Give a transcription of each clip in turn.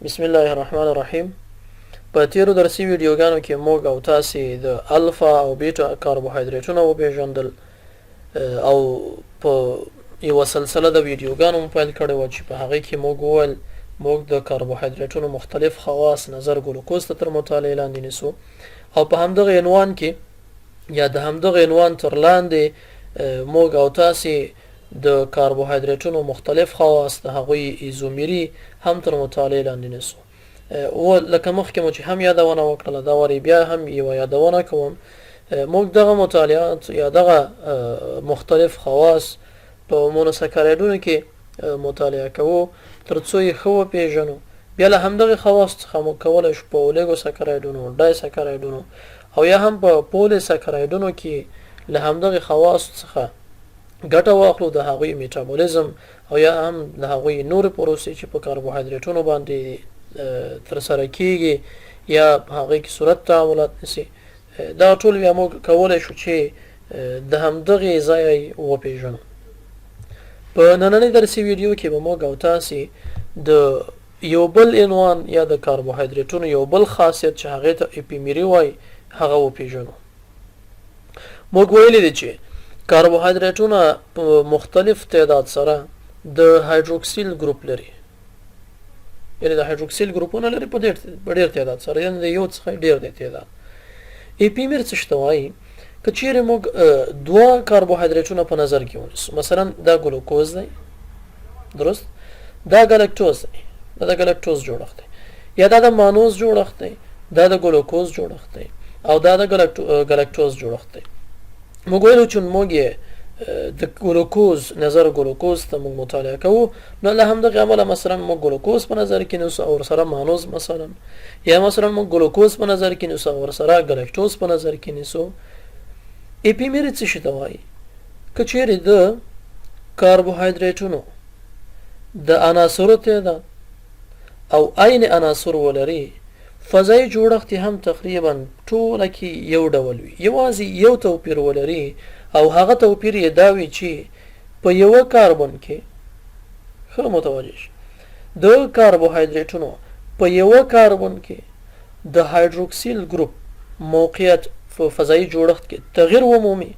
بسم الله الرحمن الرحیم. په تیرو درسي ویډیوګانو کې موږ او تاسې د الفا او بیټا کاربوهایدریټونه وپیژندل او په یوه سلسله د ویډیوګانو مو پیل کړې وه چې په هغې کې موږ وویل موږ د کاربوهایدریټونو مختلف خواص نظر ګلوکوز ته تر مطالعې لاندې نیسو او په همدغه عنوان کې یا د همدغه عنوان تر لاندې موږ او تاسې د کاربوهایدریټونو مختلف خواص د هغوی ایزومیري هم تر مطالعې لاندې نیسو. او لکه مخکې مو چې هم یادونه وکړله، دا وارې بیا هم یوه یادونه کوم. موږ دغه مطالعات یا دغه مختلف خواص په مونوسکرایډونو کې مطالعه کوو تر څو یې ښه وپېژنو. بیا له همدغې خواص څخه موږ کولی شو په اولیګوسکرایډونو، ډایسکرایډونو او یا هم په پولیسکرایډونو کې له همدغې خواص څخه ګټه واخلو، د هغوی میټابولیزم او یا هم د هغوی نورې پروسې چې په کاربوهایدریټونو باندې ترسره کیږي یا په هغې کې صورت تعاملات نیسي، دا ټول بیا موږ کولی شو چې د همدغې ځای وپیژنو. په نننۍ درسي ویډیو کې به موږ او تاسې د یو بل عنوان یا د کاربوهایدریټونو یو بل خاصیت چې هغې ته اپیمیري وایي هغه وپیژنو. موږ ویلي دي چې کاربوهایدریټونه په مختلف تعداد سره د هایدروکسیل ګروپ لري، یعنی د هایدروکسیل ګروپونه لري په ډیر تعداد سره، یعنی د یو څخه ډیر دی تعداد. اپیمیر څه ته وایي؟ که چیرې موږ دوه کاربوهایدریټونه په نظر کې ونیسو، مثلا دا ګلوکوز دی، درست، دا ګلکټوز دی، دا د ګلکټوز جوړښت دی، یا دا د مانوز جوړښت دی، دا د ګلوکوز جوړښت دی او دا د ګلکټوز جوړښت دی. موږ ویلو چې موږ یې د ګلوکوز نظر ګلوکوز ته موږ مطالعه کوو، نو له همدغه امله مثلا موږ ګلوکوز په نظر کې نیسو او ورسره مانوز مثلا، یا مثلا موږ ګلوکوز په نظر کې نیسو او ورسره ګلکټوز په نظر کې نیسو. اپیمیر څه شي ته وایي؟ که چیرې د کاربوهایدریټونو د عناصرو تعداد او عین عناصر ولري، فضایي جوړښت یې هم تقریبا ټوله کې یو ډول وي، یوازې یو توپیر ولري او هغه توپیر یې دا وي چې په یوه کاربن کې، ښه متوجه شئ، د کاربوهایدریټونو په یوه کاربن کې د هایدروکسیل ګروپ موقعیت په فضایي جوړښت کې تغییر ومومي،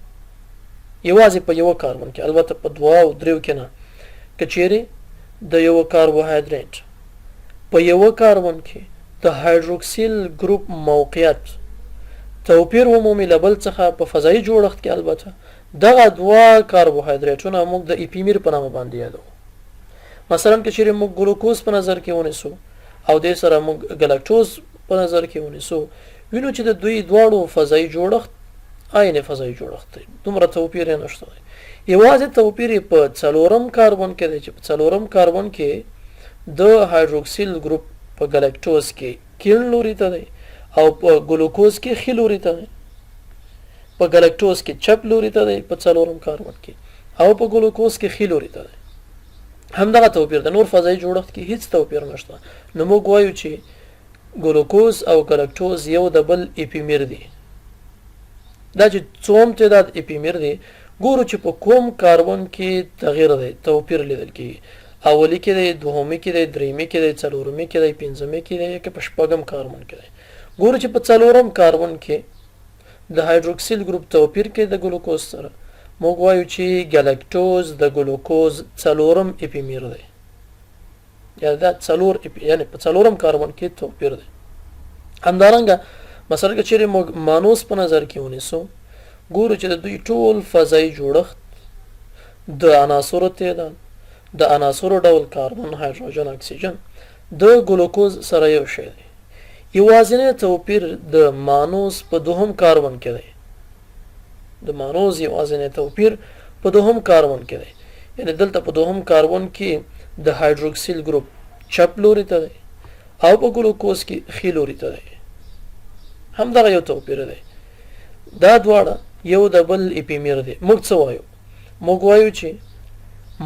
یوازې په یوه کاربن کې، البته په دوه او دریو کې نه. که چیرې د یوه کاربوهایدریټ په یوه کاربن کې د هایدروکسیل ګروپ موقعیت توپیر ومومي له بل څخه په فضایي جوړښت کې، البته دغه دوه کاربوهایدریټونه موږ د ایپیمیر په نامه باندې یادوو. مثلا که چیرې موږ ګلوکوز په نظر کې ونیسو او دې سره موږ ګلکټوز په نظر کې ونیسو، وینو چې د دوی دواړو فضایي جوړښت عین فضایي جوړښت دی، دومره توپیر یې نشته دی. یوازې توپیر یې په څلورم کاربن کې دی چې په څلورم کاربن کې د هایدروکسیل ګروپ په ګلکټوز کې کیڼ لوري ته دی او په ګلوکوز کې ښي لوري ته دی. په ګلکټوز کې چپ لوري ته دی په څلورم کاربن کې او په ګلوکوز کې ښي لوري ته دی. همدغه توپیر دی، نور فضایي جوړښت کې هیڅ توپیر نشته. نو موږ وایو چې ګلوکوز او ګلکټوز یو د بل ایپیمیر دي. دا چې څوم تعداد ایپیمیر دي، ګورو چې په کوم کاربن کې تغییر دی، توپیر لیدل کیږي. اولی کې دی، دوهمي کې دی، دریمي کې دی، څلورمي کې دی، پنځمي کې دی، که په شپږم کاربن کې دی. ګورو چې په څلورم کاربن کې د هایدروکسیل ګروپ توپیر کې د ګلوکوز سره، موږ وایو چې ګلکټوز د ګلوکوز څلورم ایپیمیر دی، یا دا څلور، یعنی په څلورم کاربن کې توپیر دی. همدارنګه مثلا که چیرې موږ مانوس په نظر کې ونیسو، ګورو چې د دوی ټول فضایي جوړښت د عناصرو تعداد، د عناصرو ډول کاربن، هایدروجن، اکسیجن د ګلوکوز سره یو شی دی. یوازینی توپیر د مانوس په دوهم کاربن کې دی. د مانوز یوازینی توپیر په دوهم کاربن کې دی، یعنی دلته په دوهم کاربن کې د هایدروکسیل ګروپ چپ لوري ته دی او په ګلوکوز کې ښي لوري ته دی. همدغه یو توپیر دی. دا دواړه یو د بل ایپیمیر دی. موږ څه وایو؟ موږ وایو چې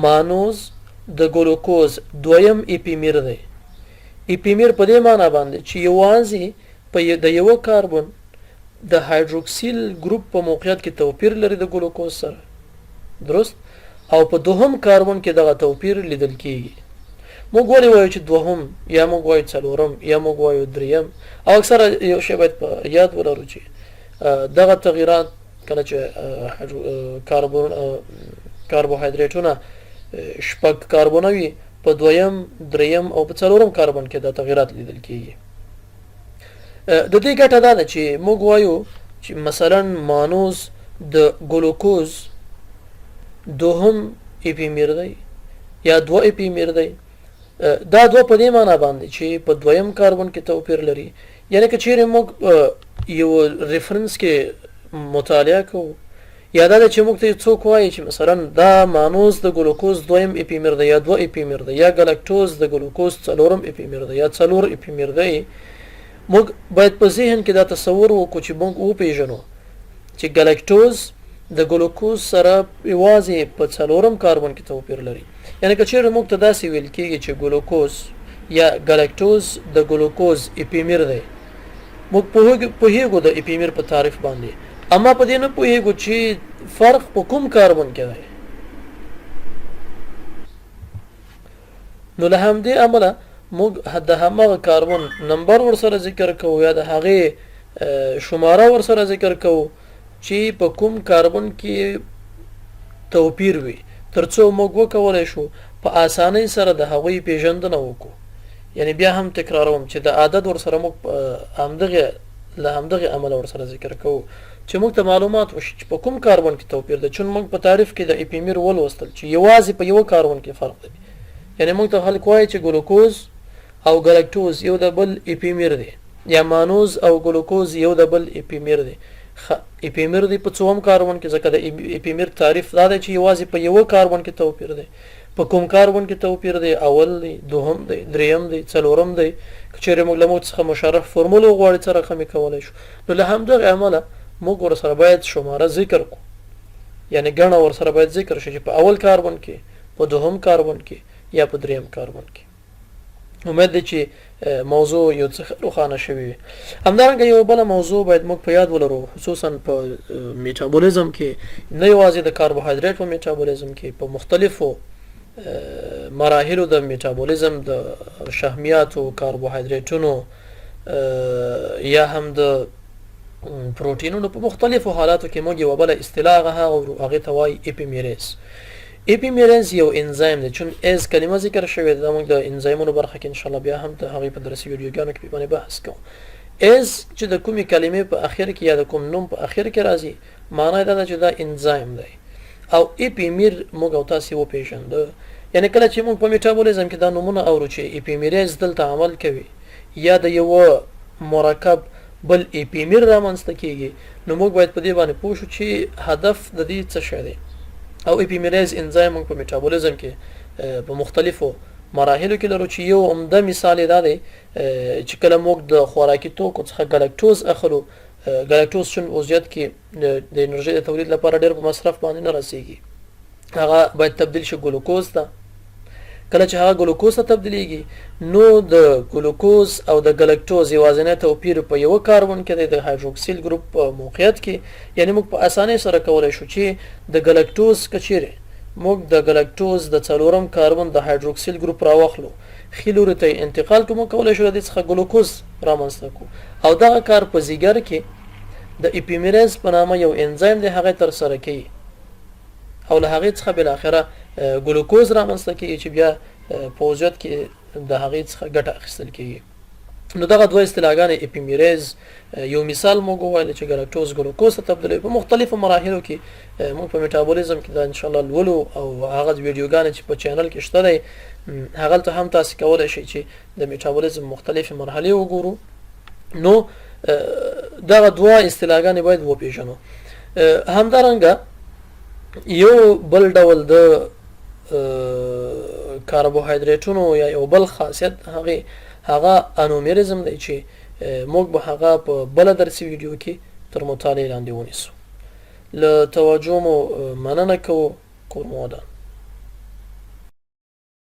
مانوز د ګلوکوز دویم ایپیمیر دی. ایپیمیر په دې معنی باندې چې یوازې په د یوه کاربن د هایدروکسیل ګروپ په موقعیت کې توپیر لري د ګلوکوز سره، درست، او په دوهم کاربن کې دغه توپیر لیدل کیږي. موږ ولې وایو چې دوهم یا موږ وایو څلورم یا موږ وایو دریم؟ او اکثره یو شی باید په یاد ولرو چې دغه تغیرات کله چې کاربون کاربوهایدریټونه شپږ کاربونه وي، په دویم، دریم او په څلورم کاربن کې دا تغیرات لیدل کیږي. د دې ګټه دا ده چې موږ وایو چې مثلا مانوز د ګلوکوز دوهم ایپیمیر دی یا دوه ایپیمیر دی. دا دوه په دې معنی باندې چې په دویم کاربن کې توپیر لري. یعنی که چیرې موږ یو ریفرنس کې مطالعه کوو، یا دا چې موږ ته څوک وایي چې مثلا دا مانوز د ګلوکوز دویم ایپیمیر دی یا دوه ایپیمیر دی، یا ګلکټوز د ګلوکوز څلورم ایپیمیر دی یا څلور ایپیمیر دی، موږ باید په ذهن کې دا تصور وکړو چې موږ وپیژنو چې ګلکټوز د ګلوکوز سره یوازې په څلورم کاربن کې توپیر لري. یعنی که چیرې موږ ته داسې ویل کیږي چې ګلوکوز یا ګلکټوز د ګلوکوز ایپیمیر دی، موږ پوهیږو د ایپیمیر په تعریف باندې، اما په دې نه پوهیږو چې فرق په کوم کاربن کې دی. نو له همدې امله موږ د همغه کاربن نمبر ورسره ذکر کوو یا د هغې شماره ورسره ذکر کوو چې په کوم کاربن کې توپیر وي، ترڅو موږ وکولای شو په اسانۍ سره د هغوی پیژندنه وکړو. یعنی بیا هم تکراروم چې د عدد ورسره موږ همدغه له همدغه امله ورسره ذکر کوو چې موږ ته معلومات وشي چې په کوم کاربن کې توپیر دی. چون موږ په تعریف کې د ایپیمیر ولوستل چې یوازې په یو کاربن کې فرق دی. یعنی موږ ته خلک وایي چې ګلوکوز او ګلکټوز یو د بل ایپیمیر دی، یا مانوز او ګلوکوز یو د بل ایپیمیر دی. ایپیمیر دی په څوم کاربن کې؟ ځکه د ایپیمیر تعریف دا دی چې یوازې په یو کاربن کې توپیر دی. په کوم کاربن کې توپیر دی؟ اول دی، دوهم دی، دریم دی، څلورم دی؟ که چیرې موږ له موږ څخه مشرح فورمول وغواړي، څه رقم یې کولی شو؟ نو له همدغه امله موږ ورسره باید شماره ذکر کړو، یعنی ګڼه ورسره باید ذکر شي چې په اول کاربن کې، په دوهم کاربن کې یا په دریم کاربن کې. امید دی چې موضوع یو څه روښانه شوې وي. همدارنګه یو بله موضوع باید موږ په یاد ولرو، خصوصا په میټابولیزم کې، نه یوازې د کاربوهایدریټ په میټابولیزم کې، په مختلفو مراحلو د میټابولیزم د شحمیاتو، کاربوهایدریټونو یا هم د پروتینونو په مختلفو حالاتو کې موږ یوه بله اصطلاح هغه هغې ته وایي اپیمیریز. اپیمیریز یو انزایم دی. چون ایز کلمه ذکر شوې ده، موږ د انزایمونو برخه کې ان شاء الله بیا هم د هغې په درسي ویډیوګانو کې باندې بحث کوو. ایز چې د کومې کلمې په اخر کې یا د کوم نوم په اخر کې راځي، معنی دا ده چې دا انزایم دی. او اپیمیر موږ او تاسو وپیژند، یعنی کله چې موږ په میټابولیزم کې دا نومونه اورو چې اپیمیریز دلته عمل کوي یا د یوه مرکب بل ایپیمیر رامنځته کیږي، نو موږ باید په دې باندې پوه شو چې هدف د دې څه شی دی. او ایپیمیریز انزایم موږ په میټابولیزم کې په مختلفو مراحلو کې لرو، چې یو عمده مثال یې دا دی چې کله موږ د خوراکي توکو څخه ګلکټوز اخلو، ګلکټوز چون عضویت کې د انرژي د تولید لپاره ډېر په مصرف باندې نه رسیږي، هغه باید تبدیل شي ګلوکوز ته. کله چې هغه ګلوکوز ته تبدیلیږي، نو د ګلوکوز او د ګلکټوز یوازینی توپیر په یو کاربن کې دی، د هایدروکسیل ګروپ په موقعیت کې. یعنی موږ په اسانۍ سره کولای شو چې د ګلکټوز، کچېرې موږ د ګلکټوز د څلورم کاربن د هایدروکسیل ګروپ راواخلو، ښي لوري ته انتقال کړو، موږ کولای شو له دې څخه ګلوکوز رامنځته کړو. او دغه کار په ځیګر کې د اپیمیریز په نامه یو انزایم دی، هغه ترسره کوي او له هغې څخه بالاخره ګلوکوز رامنځته کیږي چې بیا په عضویت کې د هغې څخه ګټه اخیستل کیږي. نو دغه دوه اصطلاحګانې، اپیمیریز یو مثال موږ وویل چې ګلاکټوز ګلوکوز ته تبدیلوي په مختلفو مراحلو کې، موږ په میټابولیزم کې دا ان شاء الله لولو. او هغه ویډیوګانې چې په چینل کې شته دی، هغلته هم تاسو کولای شئ چې د میټابولیزم مختلفې مرحلې وګورو. نو دغه دوه اصطلاحګانې باید وپیژنو. همدارنګه یو بل ډول د کاربوهایدریټونو یا یو بل خاصیت هغه هغه انومیریزم دی چې موږ به هغه په بله درسي ویډیو کې تر مطالعې لاندې ونیسو. له توجه مو مننه کوو. کور مو ودان.